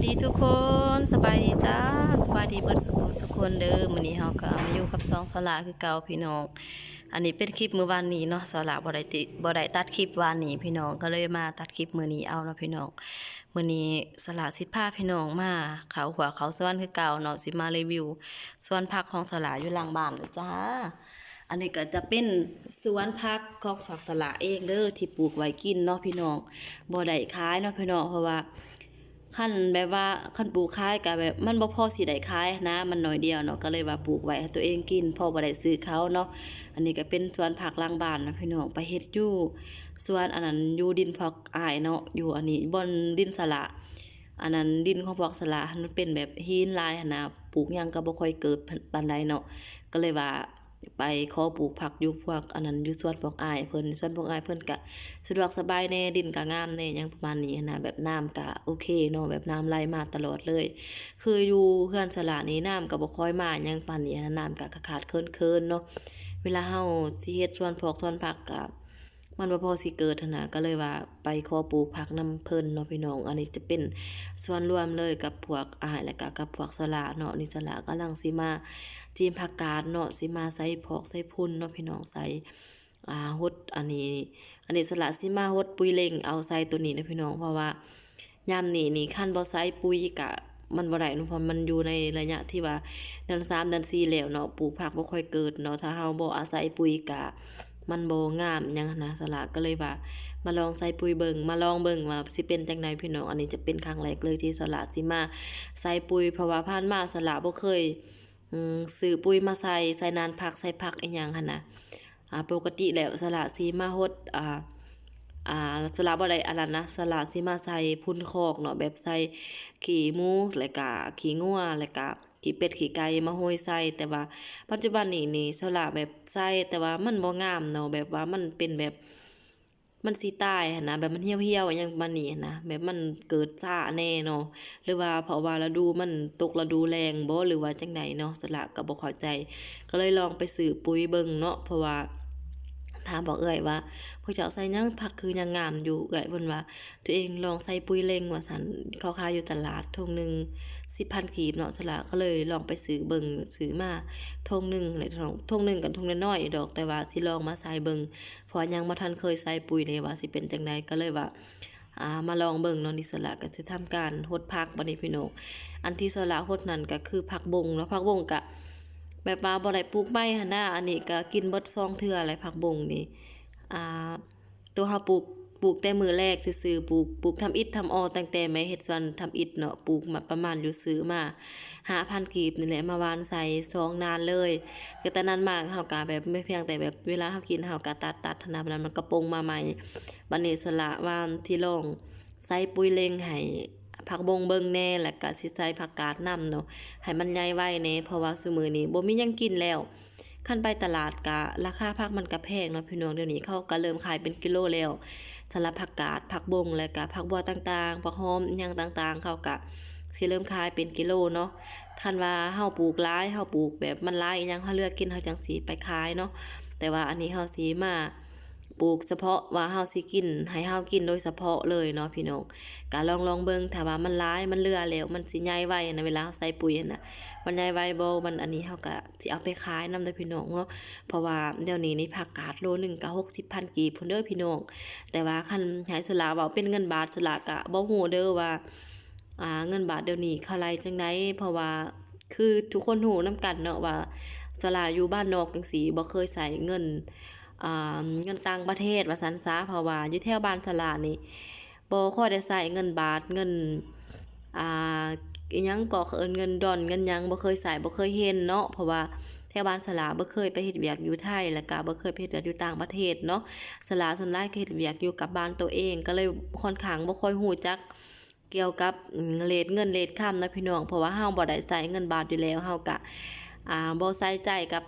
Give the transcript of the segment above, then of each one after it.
ດີທຸກຄົນ ສະບາຍດີຈ້າ ສະບາຍດີເບິດສຸຂູສຸຄົນເດີ້. ມື້ນີ້ເຮົາກໍມາຢູ່ກັບຊ່ອງສາລາຄືເກົ່າພີ່ນ້ອງ. ອັນນີ້ເປັນຄລິບມື້ວານນີ້ເນາະ ສາລາບໍ່ໄດ້ຕິ ບໍ່ໄດ້ຕັດຄລິບວານນີ້ພີ່ນ້ອງ ກໍເລີຍມາຕັດຄລິບມື້ນີ້ເອົາເນາະພີ່ນ້ອງ. ມື້ນີ້ສາລາຊິພາພີ່ນ້ອງມາເຂົ້າຮົ້ວເຂົ້າສວນຄືເກົ່າເນາະ ຊິມາຣີວິວສວນຜັກຂອງສາລາຢູ່ຫຼັງບ້ານເດີ້ຈ້າ. ອັນນີ້ກໍຈະເປັນສວນຜັກຂອງພວກສາລາເອງເດີ້ ທີ່ປູກໄວ້ກິນເນາະພີ່ນ້ອງ ບໍ່ໄດ້ຂາຍເນາະພີ່ນ້ອງ ເພາະວ່າ ຄັນແບບວ່າ ຄັນປູກຂາຍກໍແບບ ມັນບໍ່ພໍຊິໄດ້ຂາຍນະ ມັນໜ້ອຍດຽວເນາະ ກໍເລີຍວ່າປູກໄວ້ໃຫ້ຕົວເອງກິນ ພໍບໍ່ໄດ້ຊື້ເຂົາເນາະ. ອັນນີ້ກໍເປັນສວນຜັກຫຼັງບ້ານນະພີ່ນ້ອງ ໄປເຮັດຢູ່ສວນອັນນັ້ນ ຢູ່ດິນພວກອ້າຍເນາະ ຢູ່ອັນນີ້ບ່ອນດິນສາລາ ອັນນັ້ນດິນຂອງພວກສາລາຫັ້ນ ມັນເປັນແບບຫີນຫຼາຍຫັ້ນນະ ປູກຫຍັງກໍບໍ່ຄ່ອຍເກີດປານໃດເນາະ ກໍເລີຍວ່າ ໄປຂໍປູກຜັກຢູ່ພວກອັນນັ້ນ ຢູ່ສວນພວກອ້າຍເພິ່ນ ສວນພວກອ້າຍເພິ່ນກະສະດວກສະບາຍແດ່ ດິນກະງາມແດ່ ຫຍັງປະມານນີ້ຫັ້ນນະ ແບບນ້ຳກະໂອເຄເນາະ ແບບນ້ຳໄຫຼມາຕະຫຼອດເລີຍ. ຄືຢູ່ເຮືອນສາລານີ້ ນ້ຳກະບໍ່ຄ່ອຍມາຫຍັງປານນີ້ຫັ້ນນະ ນ້ຳກະຂາດໆເຂີນໆເນາະ. ເວລາເຮົາຊິເຮັດສວນພອກສວນຜັກກະ ມັນບໍ່ພໍຊິເກີດຫັ້ນນະ ກໍເລີຍວ່າໄປຂໍປູກຜັກນຳເພິ່ນເນາະພີ່ນ້ອງ. ອັນນີ້ຈະເປັນສ່ວນລວມເລີຍກັບພວກອ້າຍ ແລ້ວກະກັບພວກສາລາເນາະ. ນີ້ສາລາກຳລັງຊິມາຈີມຜັກກາດເນາະ ຊິມາໃສ່ພອກໃສ່ພຸ່ນເນາະພີ່ນ້ອງ ໃສ່ ອ່າ ຫົດ ອັນນີ້ ອັນນີ້ສາລາຊິມາຫົດປຸຍເລັ່ງເອົາໃສ່ໂຕນີ້ນະພີ່ນ້ອງ ເພາະວ່າ ຍາມນີ້ນີ້ ຄັນບໍ່ໃສ່ປຸຍກະມັນບໍ່ໄດ້ເນາະ ເພາະມັນຢູ່ໃນໄລຍະທີ່ວ່າເດືອນສາມເດືອນສີ່ແລ້ວເນາະ ປູກຜັກບໍ່ຄ່ອຍເກີດເນາະ ຖ້າເຮົາບໍ່ອາໄສປຸຍກະມັນບໍ່ງາມຫຍັງຫັ້ນນະ. ສາລາກໍເລີຍວ່າມາລອງໃສ່ປຸຍເບິ່ງ ມາລອງເບິ່ງວ່າຊິເປັນຈັ່ງໃດພີ່ນ້ອງ. ອັນນີ້ຈະເປັນຄັ້ງແລກເລີຍທີ່ສາລາຊິມາໃສ່ປຸຍ ເພາະວ່າຜ່ານມາສາລາບໍ່ເຄີຍ ອືມ ຊື້ປຸຍມາໃສ່ ໃສ່ໜານຜັກ ໃສ່ຜັກອີ່ຫຍັງຫັ້ນນະ. ອ່າ ປົກກະຕິແລ້ວສາລາຊິມາຫົດ ອ່າ ອ່າ ສາລາບໍ່ໄດ້ອັນນັ້ນນະ ສາລາຊິມາໃສ່ຝຸ່ນຄອກເນາະ ແບບໃສ່ຂີ້ໝູ ແລ້ວກະຂີ້ງົວ ແລ້ວກະຂີ້ເປັດຂີ້ໄກ່ມາໂຮຍໃສ່. ແຕ່ວ່າປັດຈຸບັນນີ້ນີ້ ສາລາແບບໃສ່ ແຕ່ວ່າມັນບໍ່ງາມເນາະ ແບບວ່າມັນເປັນແບບ ມັນຊິຕາຍຫັ້ນນະ ແບບມັນຫ່ຽວໆຫຍັງປະມານນີ້ຫັ້ນນະ ແບບມັນເກີດຊ້າແດ່ເນາະ ຫຼືວ່າເພາະວ່າລະດູມັນຕົກລະດູແລ້ງບໍ ຫຼືວ່າຈັ່ງໃດເນາະ ສາລາກໍບໍ່ເຂົ້າໃຈ ກໍເລີຍລອງໄປຊື້ປຸຍເບິ່ງເນາະ. ເພາະວ່າຖາມພວກເອື້ອຍວ່າ ພວກເຈົ້າໃສ່ຫຍັງ ຜັກຄືຍັງງາມຢູ່ ເອື້ອຍເພິ່ນວ່າ ຕົວເອງລອງໃສ່ປຸຍເລັ່ງວ່າຊັ້ນ ເຂົາຂາຍຢູ່ຕະຫຼາດຖົງໜຶ່ງສິບພັນກີບເນາະ ສາລາກໍເລີຍລອງໄປຊື້ເບິ່ງ ຊື້ມາຖົງໜຶ່ງ ຖົງໜຶ່ງກໍຖົງນ້ອຍໆດອກ ແຕ່ວ່າຊິລອງມາໃສ່ເບິ່ງ ເພາະວ່າຍັງບໍ່ທັນເຄີຍໃສ່ປຸຍເດ້ ວ່າຊິເປັນຈັ່ງໃດ ກໍເລີຍວ່າ ອ່າ ມາລອງເບິ່ງເນາະ. ນີ້ສາລາກໍຊິທຳການຫົດຜັກບັດນີ້ພີ່ນ້ອງ. ອັນທີ່ສາລາຫົດນັ້ນກໍຄືຜັກບົ້ງເນາະ ຜັກບົ້ງກະແບບວ່າບໍ່ໄດ້ປູກໃໝ່ຫັ້ນນະ ອັນນີ້ກໍກິນເບິດສອງເທື່ອແລ້ວ ຜັກບົ້ງນີ້ ອ່າ ໂຕເຮົາປູກ ປູກແຕ່ມື້ແລກຊື່ໆ ປູກ ປູກທຳອິດທຳອໍ ຕັ້ງແຕ່ແມ່ເຮັດສວນທຳອິດເນາະ ປູກມາປະມານຢູ່ ຊື້ມາຫ້າພັນກີບນີ້ແຫຼະ ມາຫວ່ານໃສ່ສອງນານເລີຍ. ກໍແຕ່ນັ້ນມາເຮົາກໍແບບ ພຽງແຕ່ແບບເວລາເຮົາກິນ ເຮົາກໍຕັດໆຫັ້ນນະ ແລ້ວມັນກໍປົ່ງມາໃໝ່. ບັດນີ້ສາລາວ່າຊິລອງໃສ່ປຸຍເລັ່ງໃຫ້ຜັກບົ້ງເບິ່ງແດ່ ແລ້ວກໍຊິໃສ່ຜັກກາດນຳເນາະ ໃຫ້ມັນໃຫຍ່ໄວແດ່ ເພາະວ່າຊຸມື້ນີ້ບໍ່ມີຫຍັງກິນແລ້ວ. ຄັນໄປຕະຫຼາດກະລາຄາຜັກມັນກະແພງເນາະພີ່ນ້ອງ ດຽວນີ້ເຂົາກະເລີ່ມຂາຍເປັນກິໂລແລ້ວ ສຳລັບຜັກກາດ ຜັກບົ້ງ ແລ້ວກະຜັກບົວຕ່າງໆ ຜັກຫອມອີ່ຫຍັງຕ່າງໆ ເຂົາກະຊິເລີ່ມຂາຍເປັນກິໂລເນາະ. ຄັນວ່າເຮົາປູກຫຼາຍ ເຮົາປູກແບບມັນຫຼາຍອີ່ຫຍັງ ເຮົາເລືອກກິນ ເຮົາຈັ່ງຊິໄປຂາຍເນາະ ແຕ່ວ່າອັນນີ້ເຮົາຊິມາ ປູກສະເພາະວ່າເຮົາຊິກິນ ໃຫ້ເຮົາກິນໂດຍສະເພາະເລີຍເນາະພີ່ນ້ອງ. ກະລອງ ລອງເບິ່ງ ຖ້າວ່າມັນຫຼາຍ ມັນເຫຼືອແລ້ວ ມັນຊິໃຫຍ່ໄວຫັ້ນນະ ເວລາເຮົາໃສ່ປຸຍຫັ້ນນະ ມັນໃຫຍ່ໄວບໍ່ ມັນອັນນີ້ ເຮົາກະຊິເອົາໄປຂາຍນຳເດີ້ພີ່ນ້ອງເນາະ. ເພາະວ່າດຽວນີ້ນີ້ ຜັກກາດໂລໜຶ່ງກະຫົກສິບພັນກີບພຸ້ນເດີ້ພີ່ນ້ອງ. ແຕ່ວ່າຄັນໃຫ້ສາລາເວົ້າເປັນເງິນບາດ ສາລາກະບໍ່ຮູ້ເດີ້ວ່າ ອ່າ ເງິນບາດດຽວນີ້ເຂົາໄລ່ຈັ່ງໃດ ເພາະວ່າຄືທຸກຄົນຮູ້ນຳກັນເນາະວ່າ ສາລາຢູ່ບ້ານນອກຈັ່ງຊີ້ ບໍ່ເຄີຍໃຊ້ເງິນ ອ່າ ເງິນຕ່າງປະເທດວ່າຊັ້ນຊະ ເພາະວ່າຢູ່ແຖວບ້ານສາລານີ້ ບໍ່ຄ່ອຍໄດ້ໃຊ້ເງິນບາດ ເງິນ ອ່າ ອີ່ຫຍັງກໍເອີ້ນເງິນດອນ ເງິນຫຍັງ ບໍ່ເຄີຍໃຊ້ ບໍ່ເຄີຍເຫັນເນາະ. ເພາະວ່າແຖວບ້ານສາລາບໍ່ເຄີຍໄປເຮັດວຽກຢູ່ໄທ ແລ້ວກະບໍ່ເຄີຍໄປເຮັດວຽກຢູ່ຕ່າງປະເທດເນາະ. ສາລາສ່ວນຫຼາຍກໍເຮັດວຽກຢູ່ກັບບ້ານໂຕເອງ ກໍເລີຍຂ້ອນຂ້າງບໍ່ຄ່ອຍຮູ້ຈັກ ກ່ຽວກັບ ເລດເງິນເລດຄຳເນາະພີ່ນ້ອງ ເພາະວ່າເຮົາບໍ່ໄດ້ໃຊ້ເງິນບາດຢູ່ແລ້ວ ເຮົາກະ ອ່າ ບໍ່ໃສ່ໃຈກັບ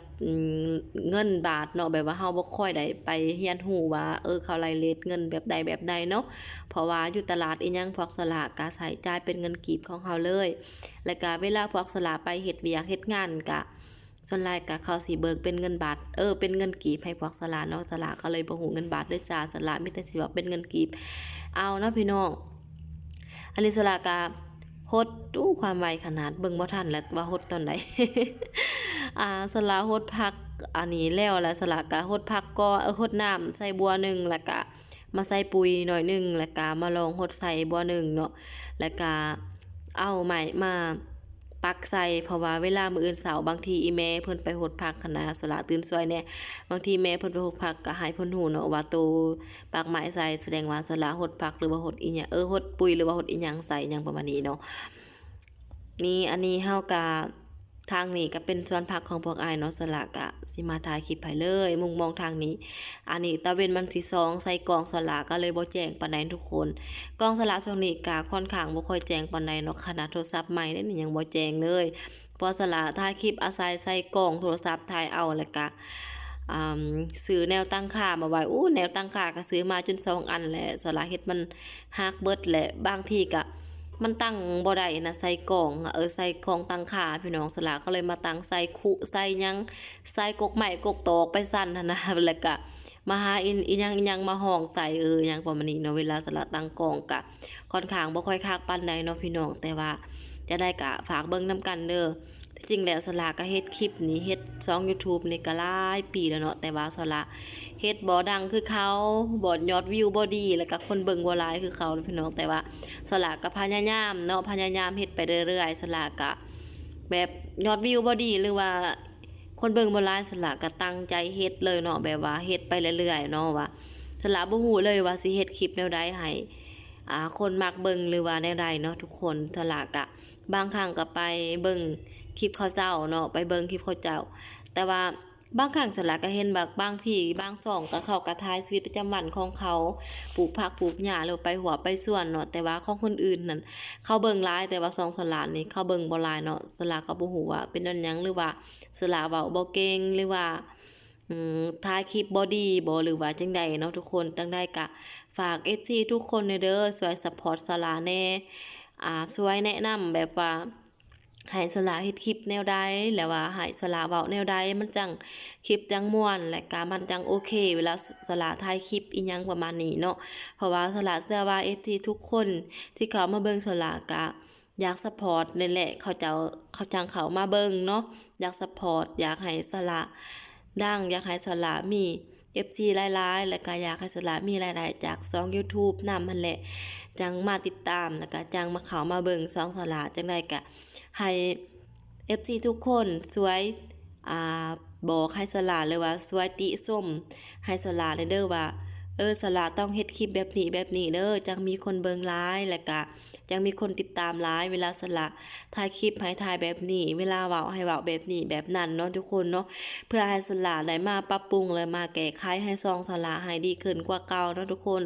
ເງິນບາດເນາະ ແບບວ່າເຮົາບໍ່ຄ່ອຍໄດ້ໄປຮຽນຮູ້ວ່າ ເອີ ເຂົາໄລ່ເລດເງິນແບບໃດແບບໃດເນາະ. ເພາະວ່າຢູ່ຕະຫຼາດອີ່ຫຍັງ ພວກສາລາກະໃຊ້ຈ່າຍເປັນເງິນກີບຂອງເຮົາເລີຍ ແລ້ວກະເວລາພວກສາລາໄປເຮັດວຽກເຮັດງານກະ ສ່ວນຫຼາຍກະເຂົາຊິເບີກເປັນເງິນບາດ ເອີ ເປັນເງິນກີບໃຫ້ພວກສາລາເນາະ. ສາລາກໍເລີຍບໍ່ຮູ້ເງິນບາດເດີ້ຈ້າ ສາລາມີແຕ່ຊິເວົ້າເປັນເງິນກີບເອົາເນາະພີ່ນ້ອງ. ອັນນີ້ສາລາກະ ຫົດ ໂອ້ ຄວາມໄວຂະໜາດ ເບິ່ງບໍ່ທັນແລ້ວວ່າຫົດຕອນໃດ. ອ່າ ສະຫຼາຫົດຜັກອັນນີ້ແລ້ວ ແລ້ວສະຫຼາກະຫົດຜັກກໍ ເອີ ຫົດນ້ຳໃສ່ບົວໜຶ່ງ ແລ້ວກະມາໃສ່ປຸ໋ຍໜ້ອຍໜຶ່ງ ແລ້ວກະມາລອງຫົດໃສ່ບົວໜຶ່ງເນາະ ແລ້ວກະເອົາໄມ້ມາປັກໃສ່ ເພາະວ່າເວລາມື້ອື່ນເຊົ້າ ບາງທີອີ່ແມ່ເພິ່ນໄປຫົດຜັກຫັ້ນນະ ສະຫຼາຕື່ນຊ່ວຍແດ່ ບາງທີແມ່ເພິ່ນໄປຫົດຜັກ ກະໃຫ້ເພິ່ນຮູ້ເນາະວ່າໂຕ ປາກໄມ້ໃສ່ ສະແດງວ່າສະຫຼາຫົດຜັກ ຫຼືວ່າຫົດອີ່ຫຍັງ ເອີ ຫົດປຸ໋ຍ ຫຼືວ່າຫົດອີ່ຫຍັງໃສ່ ຫຍັງປະມານນີ້ເນາະ. ນີ້ ອັນນີ້ເຮົາກະ ທາງນີ້ກະເປັນສວນຜັກຂອງພວກອ້າຍເນາະ ສະຫຼາກະຊິມາຖ່າຍຄລິບໃຫ້ເລີຍ ມຸມມອງທາງນີ້. ອັນນີ້ຕາເວັນມັນຊິສ່ອງໃສ່ກ້ອງ ສະຫຼາກະເລີຍບໍ່ແຈ້ງປານໃດທຸກຄົນ. ກ້ອງສະຫຼາຊ່ວງນີ້ກະຄ່ອນຂ້າງບໍ່ຄ່ອຍແຈ້ງປານໃດເນາະ ຂະໜາດໂທລະສັບໃໝ່ເດນີ້ຍັງບໍ່ແຈ້ງເລີຍ. ເພາະສະຫຼາຖ່າຍຄລິບອາໄສໃສ່ກ້ອງໂທລະສັບຖ່າຍເອົາ ແລ້ວກະ ອ່າ ຊື້ແນວຕັ້ງຄ່າມາໄວ້ ໂອ້ ແນວຕັ້ງຄ່າກະຊື້ມາຈົນສອງອັນແຫຼະ ສະຫຼາເຮັດມັນຫັກເບິດ ແລະ ບາງທີກະມັນຕັ້ງບໍ່ໄດ້ນະ ໃສ່ກ້ອງ ເອີ ໃສ່ກ້ອງຕັ້ງຄ່າພີ່ນ້ອງ ສະຫຼາກະເລີຍມາຕັ້ງໃສ່ຄຸ ໃສ່ຫຍັງ ໃສ່ກົກໄມ້ກົກຕອກໄປຊັ້ນຫັ້ນນະ ແລ້ວກະ ມາຫາອີ່ ອີ່ຫຍັງ ອີ່ຫຍັງມາຫ້ອງໃສ່ ເອີ ຫຍັງປະມານນີ້ເນາະ. ເວລາສະຫຼາຕັ້ງກ້ອງກະຄ່ອນຂ້າງບໍ່ຄ່ອຍຄັກປານໃດເນາະພີ່ນ້ອງ ແຕ່ວ່າຈັ່ງໃດກະຝາກເບິ່ງນຳກັນເດີ. ທີ່ຈິງແລ້ວສະຫຼາກະເຮັດຄລິບນີ້ ເຮັດຊ່ອງຢູທູບນີ້ກະຫຼາຍປີແລ້ວເນາະ ແຕ່ວ່າສະຫຼາເຮັດບໍ່ດັງຄືເຂົາ ບໍ່ ຍອດວິວບໍ່ດີ ແລ້ວກະຄົນເບິ່ງບໍ່ຫຼາຍຄືເຂົາພີ່ນ້ອງ. ແຕ່ວ່າສະຫຼາກະພະຍາຍາມເນາະ ພະຍາຍາມເຮັດໄປເລື້ອຍໆ ສະຫຼາກະແບບຍອດວິວບໍ່ດີ ຫຼືວ່າ ຄົນເບິ່ງບໍ່ຫຼາຍ ສະຫຼາກະຕັ້ງໃຈເຮັດເລີຍເນາະ ແບບວ່າເຮັດໄປເລື້ອຍໆເນາະ ວ່າສະຫຼາບໍ່ຮູ້ເລີຍວ່າຊິເຮັດຄລິບແນວໃດໃຫ້ ອ່າ ຄົນມັກເບິ່ງ ຫຼືວ່າແນວໃດເນາະທຸກຄົນ. ສະຫຼາກະບາງຄັ້ງກະໄປເບິ່ງຄລິບເຂົາເຈົ້າເນາະ ໄປເບິ່ງຄລິບເຂົາເຈົ້າ ແຕ່ວ່າບາງຄັ້ງສະຫຼາກະເຫັນບາງ ບາງທີ່ບາງຊ່ອງກະເຂົາກະຖ່າຍຊີວິດປະຈຳວັນຂອງເຂົາ ປູກຜັກປູກຫຍ້າ ຫຼືໄປຮົ້ວໄປສວນເນາະ ແຕ່ວ່າຂອງຄົນອື່ນນັ້ນ ເຂົາເບິ່ງຫຼາຍ ແຕ່ວ່າຊ່ອງສະຫຼານີ້ເຂົາເບິ່ງບໍ່ຫຼາຍເນາະ. ສະຫຼາກະບໍ່ຮູ້ວ່າເປັນຍ້ອນຫຍັງ ຫຼືວ່າ ສະຫຼາເວົ້າບໍ່ເກັ່ງ ຫຼືວ່າ ອືມ ຖ່າຍຄລິບບໍ່ດີບໍ ຫຼືວ່າຈັ່ງໃດເນາະທຸກຄົນ. ຈັ່ງໃດກະຝາກເອັຟຊີທຸກຄົນແດ່ເດີ ຊ່ວຍຊັບພອດສະຫຼາແດ່ ອ່າ ຊ່ວຍແນະນຳແບບວ່າໃຫ້ສະຫຼາເຮັດຄລິບແນວໃດ ແລະວ່າໃຫ້ສະຫຼາເວົ້າແນວໃດ ມັນຈັ່ງ ຄລິບຈັ່ງມ່ວນ ແລະກະມັນຈັ່ງໂອເຄ ເວລາສະຫຼາຖ່າຍຄລິບອີ່ຫຍັງປະມານນີ້ເນາະ. ເພາະວ່າສະຫຼາເຊື່ອວ່າເອັຟຊີທຸກຄົນທີ່ເຂົ້າມາເບິ່ງສະຫຼາກະ ຢາກຊັບພອດນີ້ແຫຼະ ເຂົາເຈົ້າ ເຂົາຈັ່ງເຂົ້າມາເບິ່ງເນາະ ຢາກຊັບພອດ ຢາກໃຫ້ສະຫຼາດັງ ຢາກໃຫ້ສະຫຼາມີເອັຟຊີຫຼາຍໆ ແລ້ວກະຢາກໃຫ້ສະຫຼາມີລາຍໄດ້ຈາກຊ່ອງຢູທູບນຳຫັ້ນແຫຼະ ຈັ່ງມາຕິດຕາມ ແລ້ວກະຈັ່ງມາເຂົ້າມາເບິ່ງຊ່ອງສະຫຼາ. ຈັ່ງໃດກະໃຫ້ເອັຟຊີທຸກຄົນຊ່ວຍ ອ່າ ບອກໃຫ້ສະຫຼາ ຫຼືວ່າຊ່ວຍຕິຊົມໃຫ້ສະຫຼາແດ່ເດີວ່າ ເອີ ສະຫຼາຕ້ອງເຮັດຄລິບແບບນີ້ແບບນີ້ເດີ ຈັ່ງມີຄົນເບິ່ງຫຼາຍ ແລ້ວກະ ຈັ່ງມີຄົນຕິດຕາມຫຼາຍ. ເວລາສະຫຼາຖ່າຍຄລິບໃຫ້ຖ່າຍແບບນີ້ ເວລາເວົ້າໃຫ້ເວົ້າແບບນີ້ແບບນັ້ນເນາະທຸກຄົນເນາະ ເພື່ອໃຫ້ສະຫຼາໄດ້ມາປັບປຸງ ແລະມາແກ້ໄຂໃຫ້ຊ່ອງສະຫຼາໃຫ້ດີຂຶ້ນກວ່າເກົ່າເນາະທຸກຄົນ.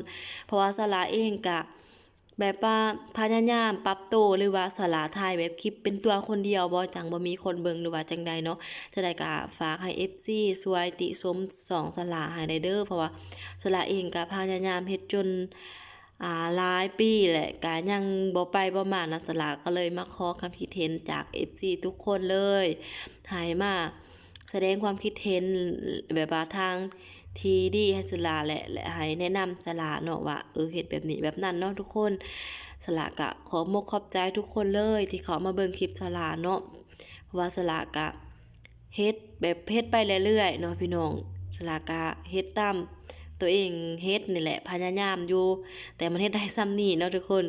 ເພາະວ່າສະຫຼາເອງກະ ແບບວ່າພະຍາຍາມປັບໂຕ ຫຼືວ່າສະຫຼາຖ່າຍແບບຄລິບເປັນຕົວຄົນດຽວບໍ ຈັ່ງບໍ່ມີຄົນເບິ່ງ ຫຼືວ່າຈັ່ງໃດເນາະ. ຈັ່ງໃດກະຝາກໃຫ້ເອັຟຊີຊ່ວຍຕິຊົມຊ່ອງສະຫຼາໃຫ້ແດ່ເດີ ເພາະວ່າສະຫຼາເອງກະພະຍາຍາມເຮັດຈົນ ອ່າ ຫຼາຍປີແຫຼະ ກະຍັງບໍ່ໄປບໍ່ມານະ ສະຫຼາກະເລີຍມາຂໍຄຳຄິດເຫັນຈາກເອັຟຊີທຸກຄົນເລີຍ ໃຫ້ມາ ສະແດງຄວາມຄິດເຫັນແບບວ່າທາງທີ່ດີໃຫ້ສະຫຼາ ແລະ ແລະໃຫ້ແນະນຳສະຫຼາເນາະວ່າ ເອີ ເຮັດແບບນີ້ແບບນັ້ນເນາະທຸກຄົນ. ສະຫຼາກະຂອບມົກຂອບໃຈທຸກຄົນເລີຍທີ່ເຂົ້າມາເບິ່ງຄລິບສະຫຼາເນາະ ເພາະວ່າສະຫຼາກະເຮັດແບບ ເຮັດໄປເລື້ອຍໆເນາະພີ່ນ້ອງ. ສະຫຼາກະເຮັດຕາມ ໂຕເອງເຮັດນີ້ແຫຼະ ພະຍາຍາມຢູ່ ແຕ່ມັນເຮັດໄດ້ຊ່ຳນີ້ເນາະທຸກຄົນ.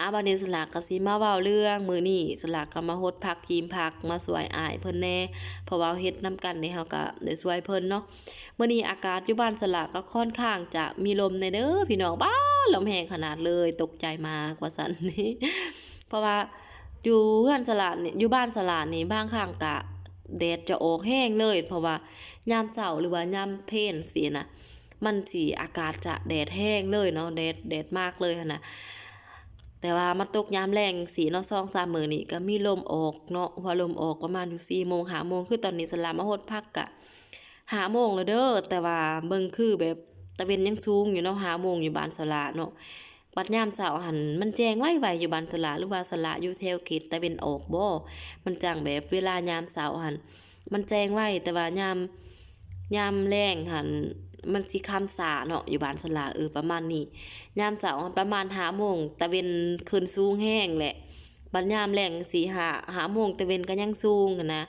ອາ ບາດນີ້ສະຫຼາກະຊິມາເວົ້າເລື່ອງມື້ນີ້ ສະຫຼາກະມາຫົດຜັກ ຈີມຜັກ ມາຊ່ວຍອ້າຍເພິ່ນແດ່ ເພາະວ່າເຮັດນຳກັນນີ້ ເຮົາກະໄດ້ຊ່ວຍເພິ່ນເນາະ. ມື້ນີ້ອາກາດຢູ່ບ້ານສະຫຼາກະຄ່ອນຂ້າງຈະມີລົມແດ່ເດີພີ່ນ້ອງ ປ້າ ລົມແຮງຂະໜາດເລີຍ ຕົກໃຈມາກວ່າຊັ້ນ ເພາະວ່າຢູ່ເຮືອນສະຫຼານີ້ ຢູ່ບ້ານສະຫຼານີ້ ບາງຄັ້ງກະແດດຈະອອກແຮງເລີຍ ເພາະວ່າຍາມເຊົ້າ ຫຼືວ່າຍາມເພນຊີ້ນະ ມັນຊິ ອາກາດຈະແດດແຮງເລີຍເນາະ ແດດ ແດດມາກເລີຍຫັ້ນນະ. ແຕ່ວ່າມາຕົກຍາມແລງຊີ້ເນາະ ສອງສາມມື້ນີ້ກະມີລົມອອກເນາະ ຫົວລົມອອກປະມານຢູ່ສີ່ໂມງ ຫ້າໂມງ ຄືຕອນນີ້ສະຫຼາມາຮອດພັກກະຫ້າໂມງແລ້ວເດີ ແຕ່ວ່າເບິ່ງຄືແບບຕາເວັນຍັງສູງຢູ່ເນາະ ຫ້າໂມງຢູ່ບ້ານສະຫຼາເນາະ. ບັດຍາມເຊົ້າຫັ້ນມັນແຈ້ງໄວໆ ຢູ່ບ້ານສະຫຼາ ຫຼືວ່າສະຫຼາຢູ່ແຖວເຂດຕາເວັນອອກບໍ ມັນຈັ່ງແບບເວລາຍາມເຊົ້າຫັ້ນມັນແຈ້ງໄວ ແຕ່ວ່າຍາມ ຍາມແລງຫັ້ນມັນຊິຄ່ຳຊ້າເນາະ ຢູ່ບ້ານສະຫຼາ ເອີ ປະມານນີ້. ຍາມເຊົ້າຫັ້ນປະມານຫ້າໂມງ ຕາເວັນຂຶ້ນສູງແຮງແຫຼະ ບັດຍາມແລງ ສີ່ ຫ້າ ຫ້າໂມງຕາເວັນກໍຍັງສູງຫັ້ນນະ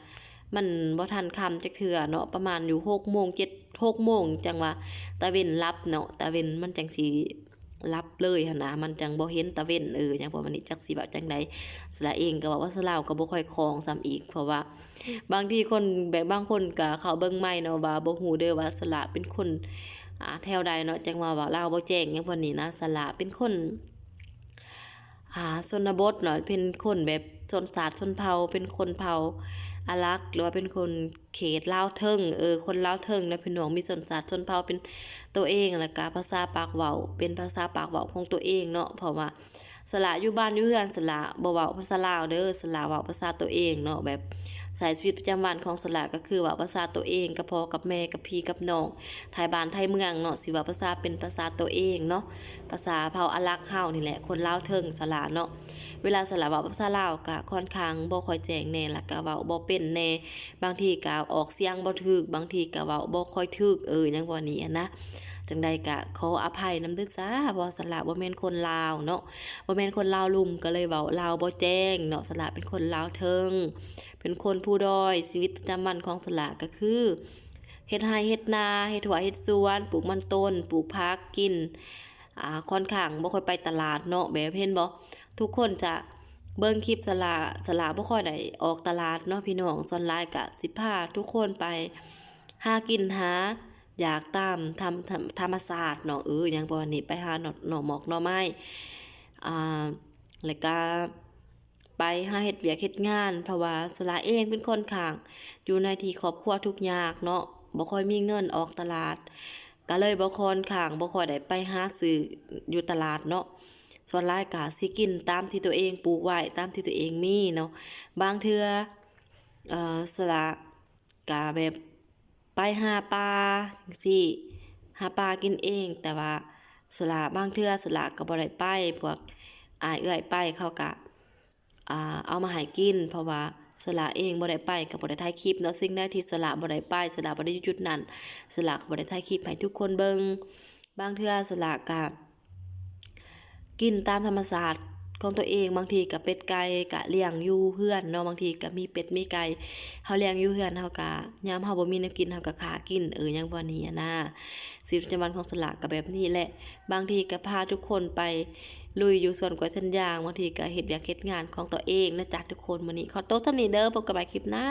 ມັນບໍ່ທັນຄ່ຳຈັກເທື່ອເນາະ ປະມານຢູ່ຫົກໂມງ ເຈັດ ຫົກໂມງ ຈັ່ງວ່າຕາເວັນລັບເນາະ ຕາເວັນມັນຈັ່ງຊິ ລັບເລີຍຫັ້ນນະ ມັນຈັ່ງບໍ່ເຫັນຕາເວັນ ເອີ ຫຍັງປະມານນີ້ ຈັກຊິເວົ້າຈັ່ງໃດ. ສະຫຼາເອງກໍເວົ້າພາສາລາວກໍບໍ່ຄ່ອຍຄ່ອງສ່ຳອີກ ເພາະວ່າບາງທີຄົນ ແບບບາງຄົນກໍເຂົ້າເບິ່ງໃໝ່ເນາະ ວ່າບໍ່ຮູ້ເດີວ່າສະຫຼາເປັນຄົນ ອ່າ ແຖວໃດເນາະ ຈັ່ງວ່າເວົ້າລາວບໍ່ແຈ້ງຫຍັງປະມານນີ້ນະ. ສະຫຼາເປັນຄົນ ອ່າ ຊົນນະບົດເນາະ ເປັນຄົນແບບຊົນຊາດຊົນເຜົ່າ ເປັນຄົນເຜົ່າອາລັກ ຫຼືວ່າເປັນຄົນ ເຂດລາວເທິງ ເອີ ຄົນລາວເທິງນະພີ່ນ້ອງ ມີຊົນຊາດຊົນເຜົ່າເປັນໂຕເອງ ແລ້ວກະພາສາປາກເວົ້າ ເປັນພາສາປາກເວົ້າຂອງໂຕເອງເນາະ. ເພາະວ່າສະຫຼາຢູ່ບ້ານຢູ່ເຮືອນ ສະຫຼາບໍ່ເວົ້າພາສາລາວເດີ ສະຫຼາເວົ້າພາສາໂຕເອງເນາະ ແບບໃຊ້ຊີວິດປະຈຳວັນຂອງສະຫຼາກໍຄືເວົ້າພາສາໂຕເອງ ກັບພໍ່ກັບແມ່ ກັບພີ່ກັບນ້ອງ ໄທບ້ານໄທເມືອງເນາະ ຊິເວົ້າພາສາເປັນພາສາໂຕເອງເນາະ ພາສາເຜົ່າອາລັກເຮົານີ້ແຫຼະ ຄົນລາວເທິງ ສະຫຼາເນາະ. ເວລາສະຫຼາເວົ້າພາສາລາວກະຄ່ອນຂ້າງບໍ່ຄ່ອຍແຈ້ງແດ່ ແລ້ວກະເວົ້າບໍ່ເປັນແດ່ ບາງທີກະອອກສຽງບໍ່ຖືກ ບາງທີກະເວົ້າບໍ່ຄ່ອຍຖືກ ເອີ ຫຍັງປະມານນີ້ຫັ້ນນະ. ຈັ່ງໃດກະຂໍອະໄພນຳເດີຈ້າ ເພາະວ່າສະຫຼາບໍ່ແມ່ນຄົນລາວເນາະ ບໍ່ແມ່ນຄົນລາວລຸ່ມ ກໍເລີຍເວົ້າລາວບໍ່ແຈ້ງເນາະ. ສະຫຼາເປັນຄົນລາວເທິງ ເປັນຄົນພູດອຍ ຊີວິດປະຈຳວັນຂອງສະຫຼາກໍຄື ເຮັດໄຮ່ເຮັດນາ ເຮັດຮົ້ວເຮັດສວນ ປູກມັນຕົ້ນ ປູກຜັກກິນ ອ່າ ຄ່ອນຂ້າງບໍ່ຄ່ອຍໄປຕະຫຼາດເນາະ ແບບເຫັນບໍ່ ທຸກຄົນຈະເບິ່ງຄລິບສະຫຼາ ສະຫຼາບໍ່ຄ່ອຍໄດ້ອອກຕະຫຼາດເນາະພີ່ນ້ອງ ສ່ວນຫຼາຍກະຊິພາທຸກຄົນໄປຫາກິນຫາຢາກຕາມທຳ ທຳ ທຳມະຊາດເນາະ ເອີ ຫຍັງປະມານນີ້ ໄປຫາໜໍ່ ໜໍ່ໝອກໜໍ່ໄມ້ ອ່າ ແລ້ວກະ ໄປຫາເຮັດວຽກເຮັດງານ ເພາະວ່າສະຫຼາເອງເປັນຄົນຂ້າງຢູ່ໃນທີ່ຄອບຄົວທຸກຍາກເນາະ ບໍ່ຄ່ອຍມີເງິນອອກຕະຫຼາດ ກະເລີຍບໍ່ຄ່ອນຂ້າງ ບໍ່ຄ່ອຍໄດ້ໄປຫາຊື້ຢູ່ຕະຫຼາດເນາະ. ສ່ວນຫຼາຍກະຊິກິນຕາມທີ່ຕົວເອງປູກໄວ້ ຕາມທີ່ຕົວເອງມີເນາະ. ບາງເທື່ອ ເອີ ສະຫຼາກະແບບ ໄປຫາປາຈັ່ງຊີ້ ຫາປາກິນເອງ ແຕ່ວ່າສະຫຼາບາງເທື່ອສະຫຼາກໍບໍ່ໄດ້ໄປ ພວກອ້າຍເອື້ອຍໄປເຂົາກະ ອ່າ ເອົາມາໃຫ້ກິນ ເພາະວ່າສະຫຼາເອງບໍ່ໄດ້ໄປກໍບໍ່ໄດ້ຖ່າຍຄລິບເນາະ. ສິ່ງໃດທີ່ສະຫຼາບໍ່ໄດ້ໄປ ສະຫຼາບໍ່ໄດ້ຢູ່ຈຸດນັ້ນ ສະຫຼາກໍບໍ່ໄດ້ຖ່າຍຄລິບໃຫ້ທຸກຄົນເບິ່ງ. ບາງເທື່ອສະຫຼາກະ ກິນຕາມທຳມະຊາດຂອງຕົວເອງ ບາງທີກະເປັດໄກ່ກະລ້ຽງຢູ່ເຮືອນເນາະ ບາງທີກະມີເປັດມີໄກ່ເຮົາລ້ຽງຢູ່ເຮືອນ ເຮົາກະ ຍາມເຮົາບໍ່ມີແນວກິນເຮົາກະຂ້າກິນ ເອີ ຫຍັງປະມານນີ້ຫັ້ນນະ. ຊີວິດປະຈຳວັນຂອງສະຫຼາກະແບບນີ້ແຫຼະ ບາງທີກະພາທຸກຄົນໄປລຸຍຢູ່ສວນກ້ວຍສວນຢາງ ບາງທີກະເຮັດວຽກເຮັດງານຂອງຕົວເອງນະຈ໊ະທຸກຄົນ. ມື້ນີ້ຂໍໂຕສ່ຳນີ້ເດີ ພົບກັນໃໝ່ຄລິບໜ້າ.